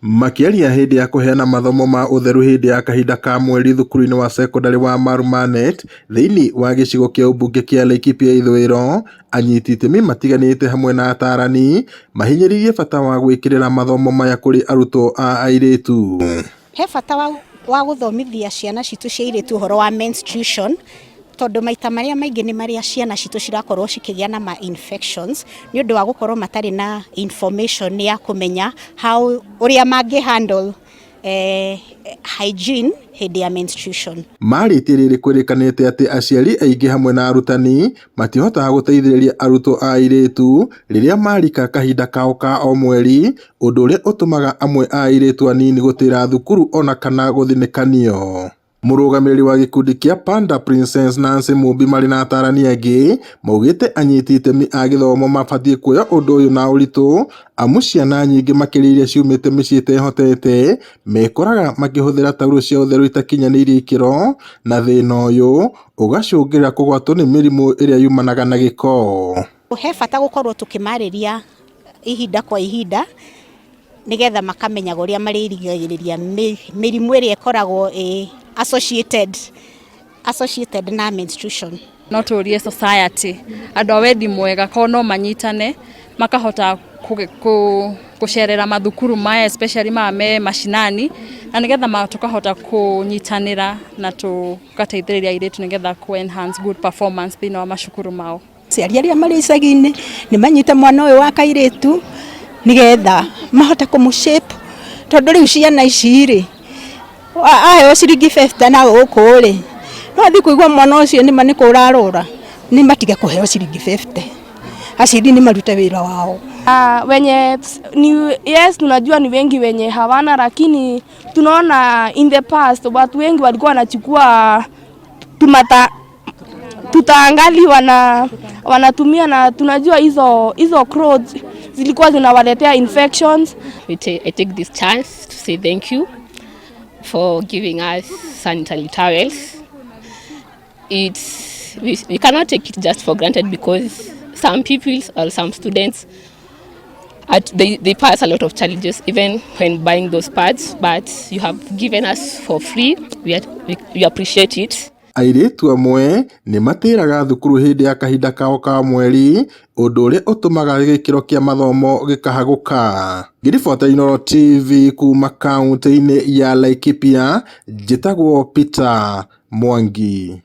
Makĩaria hĩndĩ ya kũheana mathomo ma ũtheru hĩndĩ ya kahinda ka mweri thukuru-inĩ wa cekondarĩ wa Marumanet thĩinĩ wa gĩcigo kĩa ũmbunge kĩa Laikipia ya ithũĩro, anyiti itemi matiganĩte hamwe na atarani mahinyĩrĩirie bata wa gwĩkĩrĩra mathomo maya kũrĩ arutwo a airĩtu. He bata wa gũthomithia ciana citũ cia airĩtu ũhoro wa menstruation, tondũ maita marĩa maingĩ nĩ marĩa ciana citũ cirakorwo cikĩgĩa na ma infections nĩ ũndũ wa gũkorwo matarĩ na information ya kũmenya how ũrĩa mangĩ handle hygiene hĩndĩ ya menstruation. Marĩtie rĩrĩ kwĩrĩkanĩte atĩ aciari aingĩ hamwe na arutani matihotaga gũteithĩrĩria arutwo a airĩtu rĩrĩa marika kahinda kao ka o mweri, ũndũ ũrĩa ũtũmaga amwe a airĩtu anini gũtĩra thukuru ona kana gũthinĩkanio. Mũrũgamĩrĩri wa gĩkundi kĩa Panda Princess Nancy Mumbi marĩ na atarani angĩ maugĩte anyiti itemi a gĩthomo mabatiĩ kuoya ũndũ ũyũ na ũritũ amu ciana nyingĩ makĩria iria ciumĩte mĩciĩ ĩtehotete mekoraga makĩhũthĩra taurũ cia ũtheru itakinyanĩirie ikĩro na thĩna ũyũ ũgacũngĩrĩra kũgwatwo nĩ mĩrimũ ĩrĩa yumanaga na gĩko. He bata gũkorwo tũkĩmarĩria ihinda kwa ihinda nĩgetha makamenyaga ũrĩa marĩrigagĩrĩria mĩrimũ ĩrĩa ĩkoragwo ĩ associated na menstruation. No tũrie society andũ a wendi mwega korwo no manyitane makahota gũcerera mathukuru maya, especially maya me mashinani, na nĩgetha tũkahota kũnyitanĩra na tũgateithĩrĩria airĩtu nĩgetha kũ enhance good performance thĩinĩ wa macukuru mao. Aciari arĩa marĩ icagi-inĩ nĩ manyite mwana ũyũ wa kairĩtu nĩgetha mahote kũmũ shape, tondũ rĩu ciana ici rĩ, aheo ciringi 50 na gũkũ rĩ, no athiĩ kũigua mwana ũcio nĩma nĩ kũra arũra, nĩ matige kũheo ciringi 50. Aciari nĩ marute wĩra wao. Wenye ni, yes, tunajua ni wengi wenye hawana, lakini tunaona in the past watu wengi walikuwa wanachukua tumata tutaangali wanatumia na tunajua hizo clothes zilikuwa zinawaletea infections. I take this chance to say thank you for giving us sanitary towels. We cannot take it just for granted because some people or some students they pass a lot of challenges even when buying those pads, but you have given us for free. We appreciate it. Airĩtu amwe nĩ matĩraga thukuru hĩndĩ ya kahinda kao ka mweri, ũndũ ũrĩa ũtũmaga gĩkĩro kĩa mathomo gĩkahagũka. Ngĩribota Inooro TV kuma kaunti-inĩ ya Laikipia, njĩtagwo Peter Mwangi.